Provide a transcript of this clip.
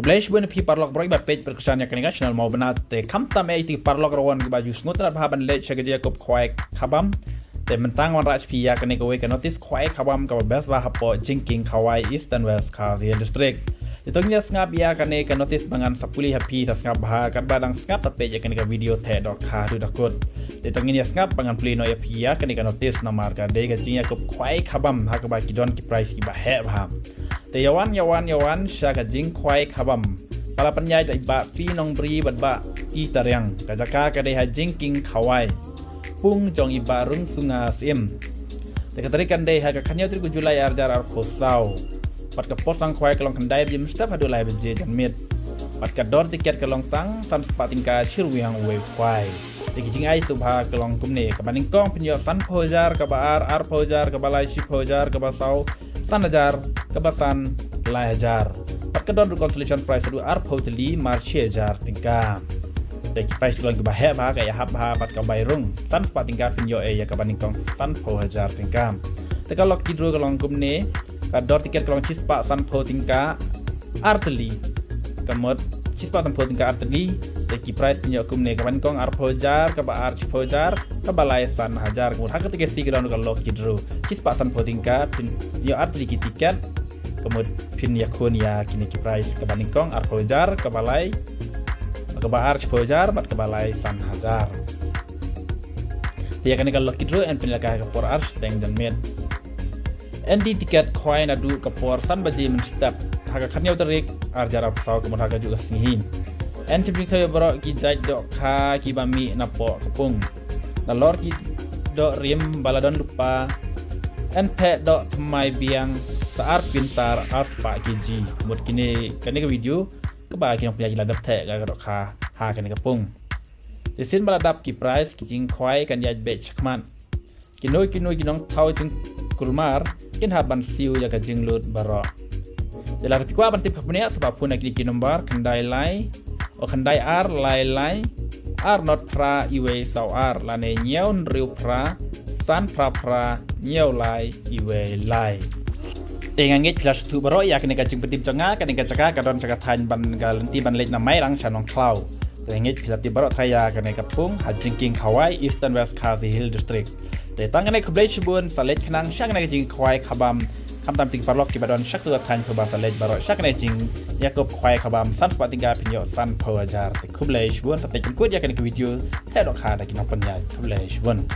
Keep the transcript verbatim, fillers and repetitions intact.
Khublei shibun ïa phi paralok baroh kiba peit bad kyrshan ïa kane ka channel Mawbynna. Te khamtam ïa phi paralok ruh wan kiba ju sngewtynnat bha ban leit sha ka jingïakob khwai khabam. Te mynta nga wanrah sha phi ïa kane kawei ka notice khwai khabam kaba best bha hapoh Jingkieng Khawai, Eastern West Khasi Hills District. Te to ngin ïa sngap ïa kane ka notice ba ngan sa pule ha phi, sa sngap bha, katba dang sngap, sa peit ïa kane ka video te doh kha haduh da kut. Te to ngin ïa sngap ba ngan pule noh ïa phi ïa kane ka notice, namar ka dei ka jingïakob khwai khabam ha kaba ki don ki price kiba heh bha. Te ïa wan, ïa wan, ïa wan sha ka jingkhwai khabam. Ba la pynïaid da i Bah P Nongbri bad Bah T Tariang. Ka jaka ka dei ha Jingkieng Khawai. Pung jong i Bah Rungsunga Syiem. Te ka tarik kan dei ha ka khathynñiew tarik u July ar hajar arphew saw. Bad ka por sdang khwai ka long khyndai baje mynstep haduh lai baje janmiet. Bad ka dor tiket ka long tang san spah tyngka shi ryngwiang uwei u khwai. Te ki jingai sngewbha ka long kumne: kaba nyngkong phin ïoh sanphew hajar, kaba ar arphew hajar, kaba lai shiphew hajar, kaba saw san hajar, kaba san lai hajar. Bad ka don ruh consolation prize haduh arphew tylli mar shi hajar tyngka. Te ki prize ki long kiba heh bha, ka ïahap bha bad ka bai rung. San spah tyngka phin ïoh ïa kaba nyngkong sanphew hajar tyngka. Te ka lucky draw ka long kumne: ka dor tiket ka long shi spah sanphew tyngka ar tylli. Ka mut shi spah sanphew tyngka ar tylli. Te ki prize phin ïoh kumne: kaba nyngkong arphew hajar, kaba ar shiphew hajar, kaba lai san hajar. Ka mut ha kata ka sngi ka don ka lucky draw. Shi spah sanphew tyngka, phin ïoh ar tylli ki tiket. Ka mut phin ïakhun ïa kine ki prize: kaba nyngkong arphew hajar, kaba lai, kaba ar shiphew hajar bad kaba lai san hajar. Te ïa kane ka lucky draw yn pynlehkai ha ka por ar shiteng janmiet. Yn die tiket khwai naduh ka por san baje mynstep ha ka khathynñiew tarik ar hajar arphew saw, ka mut ha kajuh ka sngi hi. Yn shim jingthaw ïa baroh ki jait dohkha kiba mih napoh ka pung. Nalor ki doh rim ba la don lypa, yn theh doh thymmai biang sa ar pyntar ar spah kg. Mut kine, kane ka video kaba ki nongpynïaid ki la dep theh ka dohkha ha kane ka pung. Te shisien ba la dap ki prize, ki jingkhwai kan ïaid beit shakhmat. Kino kino ki nongthaw jingkulmar kin hap ban siew ïa ka jinglut baroh. Te lada phi kwah ban tip kham bniah, sngewbha phone ïa kine ki number: khyndai lai, o khyndai ar lai lai, ar not phra iwei saw ar, lane hynñiew hynriew phra san phra phra hynñiew lai iwei lai. Te nga ngeit phi la sngewthuh baroh ïa kane ka jingpyntip jong nga. Kane ka jaka ka don sha ka thaiñ ban, ka lynti ban leit na Mairang sha Nongkhlaw. Te nga ngeit phi la tip baroh trai ïa kane ka pung ha Jingkieng Khawai, Eastern West Khasi Hills District. Te tang kane, khublei shibun, sa leit khnang sha kane ka jingkhwai khabam. Khamtam ïa phi paralok kiba don sha katu ka thaiñ, sngewbha sa leit baroh sha kane ka jingïakob khwai khabam, san spah tyngka phin ïoh sanphew hajar. Te khublei shibun, sa peit pynkut ïa kane ka video te dohkha da ki nongpynïaid. Khublei shibun.